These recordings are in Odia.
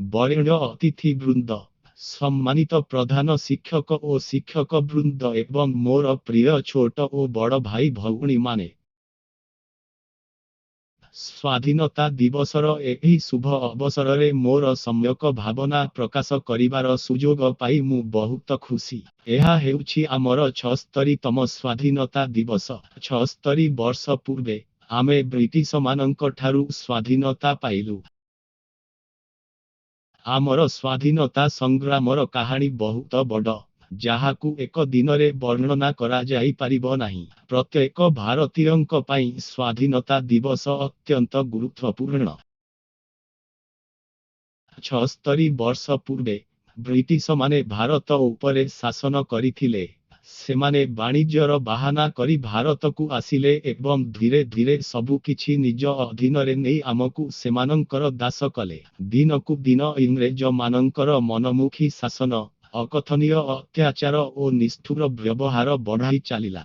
ବରେଣ୍ୟ ଅତିଥିବୃନ୍ଦ, ସମ୍ମାନିତ ପ୍ରଧାନ ଶିକ୍ଷକ ଓ ଶିକ୍ଷକ ବୃନ୍ଦ ଏବଂ ମୋର ପ୍ରିୟ ଛୋଟ ଓ ବଡ଼ ଭାଇ ଭଉଣୀମାନେ, ସ୍ୱାଧୀନତା ଦିବସର ଏହି ଶୁଭ ଅବସରରେ ମୋର ସମ୍ୟକ ଭାବନା ପ୍ରକାଶ କରିବାର ସୁଯୋଗ ପାଇ ମୁଁ ବହୁତ ଖୁସି। ଏହା ହେଉଛି ଆମର 76ତମ ସ୍ୱାଧୀନତା ଦିବସ। 76 ବର୍ଷ ପୂର୍ବେ ଆମେ ବ୍ରିଟିଶମାନଙ୍କଠାରୁ ସ୍ୱାଧୀନତା ପାଇଲୁ। ଆମର ସ୍ୱାଧୀନତା ସଂଗ୍ରାମର କାହାଣୀ ବହୁତ ବଡ଼, ଯାହାକୁ ଏକ ଦିନରେ ବର୍ଣ୍ଣନା କରାଯାଇପାରିବ ନାହିଁ। ପ୍ରତ୍ୟେକ ଭାରତୀୟଙ୍କ ପାଇଁ ସ୍ୱାଧୀନତା ଦିବସ ଅତ୍ୟନ୍ତ ଗୁରୁତ୍ୱପୂର୍ଣ୍ଣ। 76 ବର୍ଷ ପୂର୍ବେ ବ୍ରିଟିଶମାନେ ଭାରତ ଉପରେ ଶାସନ କରିଥିଲେ। ସେମାନେ ବାଣିଜ୍ୟର ବାହାନା କରି ଭାରତକୁ ଆସିଲେ ଏବଂ ଧୀରେ ଧୀରେ ସବୁକିଛି ନିଜ ଅଧୀନରେ ନେଇ ଆମକୁ ସେମାନଙ୍କର ଦାସ କଲେ। ଦିନକୁ ଦିନ ଇଂରେଜମାନଙ୍କର ମନମୁଖୀ ଶାସନ, ଅକଥନୀୟ ଅତ୍ୟାଚାର ଓ ନିଷ୍ଠୁର ବ୍ୟବହାର ବଢ଼ି ଚାଲିଲା।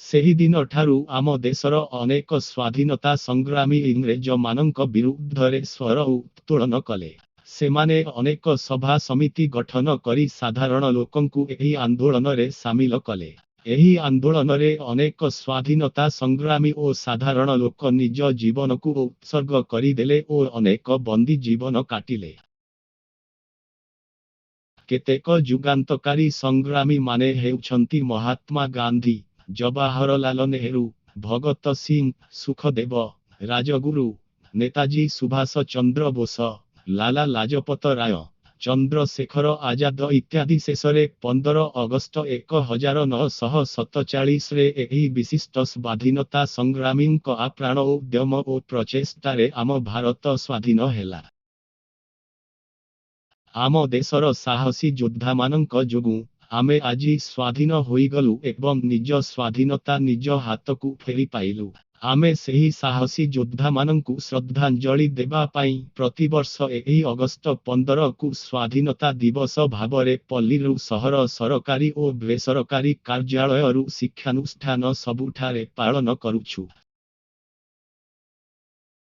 ସେହିଦିନଠାରୁ ଆମ ଦେଶର ଅନେକ ସ୍ୱାଧୀନତା ସଂଗ୍ରାମୀ ଇଂରେଜମାନଙ୍କ ବିରୁଦ୍ଧରେ ସ୍ୱର ଉତ୍ତୋଳନ କଲେ। ସେମାନେ ଅନେକ ସଭା ସମିତି ଗଠନ କରି ସାଧାରଣ ଲୋକଙ୍କୁ ଏହି ଆନ୍ଦୋଳନରେ ସାମିଲ କଲେ। ଏହି ଆନ୍ଦୋଳନରେ ଅନେକ ସ୍ୱାଧୀନତା ସଂଗ୍ରାମୀ ଓ ସାଧାରଣ ଲୋକ ନିଜ ଜୀବନକୁ ଉତ୍ସର୍ଗ କରିଦେଲେ ଓ ଅନେକ ବନ୍ଦୀ ଜୀବନ କାଟିଲେ। କେତେକ ଯୁଗାନ୍ତକାରୀ ସଂଗ୍ରାମୀମାନେ ହେଉଛନ୍ତି ମହାତ୍ମା ଗାନ୍ଧୀ, ଜବାହରଲାଲ ନେହେରୁ, ଭଗତ ସିଂ, ସୁଖଦେବ, ରାଜଗୁରୁ, ନେତାଜୀ ସୁଭାଷ ଚନ୍ଦ୍ର ବୋଷ, ଲାଲା ଲାଜପତ ରାୟ, ଚନ୍ଦ୍ରଶେଖର ଆଜାଦ ଇତ୍ୟାଦି। ଶେଷରେ 15 ଅଗଷ୍ଟ 1947ରେ ଏହି ବିଶିଷ୍ଟ ସ୍ୱାଧୀନତା ସଂଗ୍ରାମୀଙ୍କ ଆପ୍ରାଣ ଉଦ୍ୟମ ଓ ପ୍ରଚେଷ୍ଟାରେ ଆମ ଭାରତ ସ୍ୱାଧୀନ ହେଲା। ଆମ ଦେଶର ସାହସୀ ଯୋଦ୍ଧାମାନଙ୍କ ଯୋଗୁଁ ଆମେ ଆଜି ସ୍ୱାଧୀନ ହୋଇଗଲୁ ଏବଂ ନିଜ ସ୍ୱାଧୀନତା ନିଜ ହାତକୁ ଫେରି ପାଇଲୁ। ଆମେ ସେହି ସାହସୀ ଯୋଦ୍ଧାମାନଙ୍କୁ ଶ୍ରଦ୍ଧାଞ୍ଜଳି ଦେବା ପାଇଁ ପ୍ରତିବର୍ଷ ଏହି ଅଗଷ୍ଟ 15କୁ ସ୍ୱାଧୀନତା ଦିବସ ଭାବରେ ପଲ୍ଲୀରୁ ସହର, ସରକାରୀ ଓ ବେସରକାରୀ କାର୍ଯ୍ୟାଳୟରୁ ଶିକ୍ଷାନୁଷ୍ଠାନ ସବୁଠାରେ ପାଳନ କରୁଛୁ।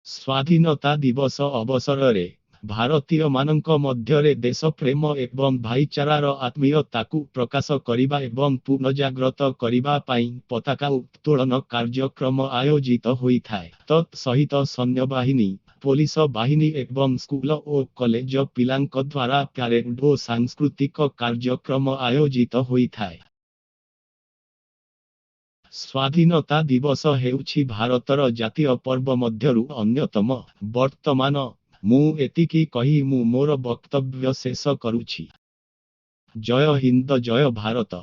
ସ୍ୱାଧୀନତା ଦିବସ ଅବସରରେ ଭାରତୀୟମାନଙ୍କ ମଧ୍ୟରେ ଦେଶପ୍ରେମ ଏବଂ ଭାଇଚାରାର ଆତ୍ମୀୟତାକୁ ପ୍ରକାଶ କରିବା ଏବଂ ପୁନଃଜାଗ୍ରତ କରିବା ପାଇଁ ପତାକା ଉତ୍ତୋଳନ କାର୍ଯ୍ୟକ୍ରମ ଆୟୋଜିତ ହୋଇଥାଏ। ତତ୍ ସହିତ ସୈନ୍ୟବାହିନୀ, ପୋଲିସ ବାହିନୀ ଏବଂ ସ୍କୁଲ ଓ କଲେଜ ପିଲାଙ୍କ ଦ୍ୱାରା ପ୍ୟାରେଡ୍ ଓ ସାଂସ୍କୃତିକ କାର୍ଯ୍ୟକ୍ରମ ଆୟୋଜିତ ହୋଇଥାଏ। ସ୍ୱାଧୀନତା ଦିବସ ହେଉଛି ଭାରତର ଜାତୀୟ ପର୍ବ ମଧ୍ୟରୁ ଅନ୍ୟତମ। ବର୍ତ୍ତମାନ ମୁଁ ଏତିକି କହି ମୁଁ ମୋର ବକ୍ତବ୍ୟ ଶେଷ କରୁଛି। ଜୟ ହିନ୍ଦ, ଜୟ ଭାରତ।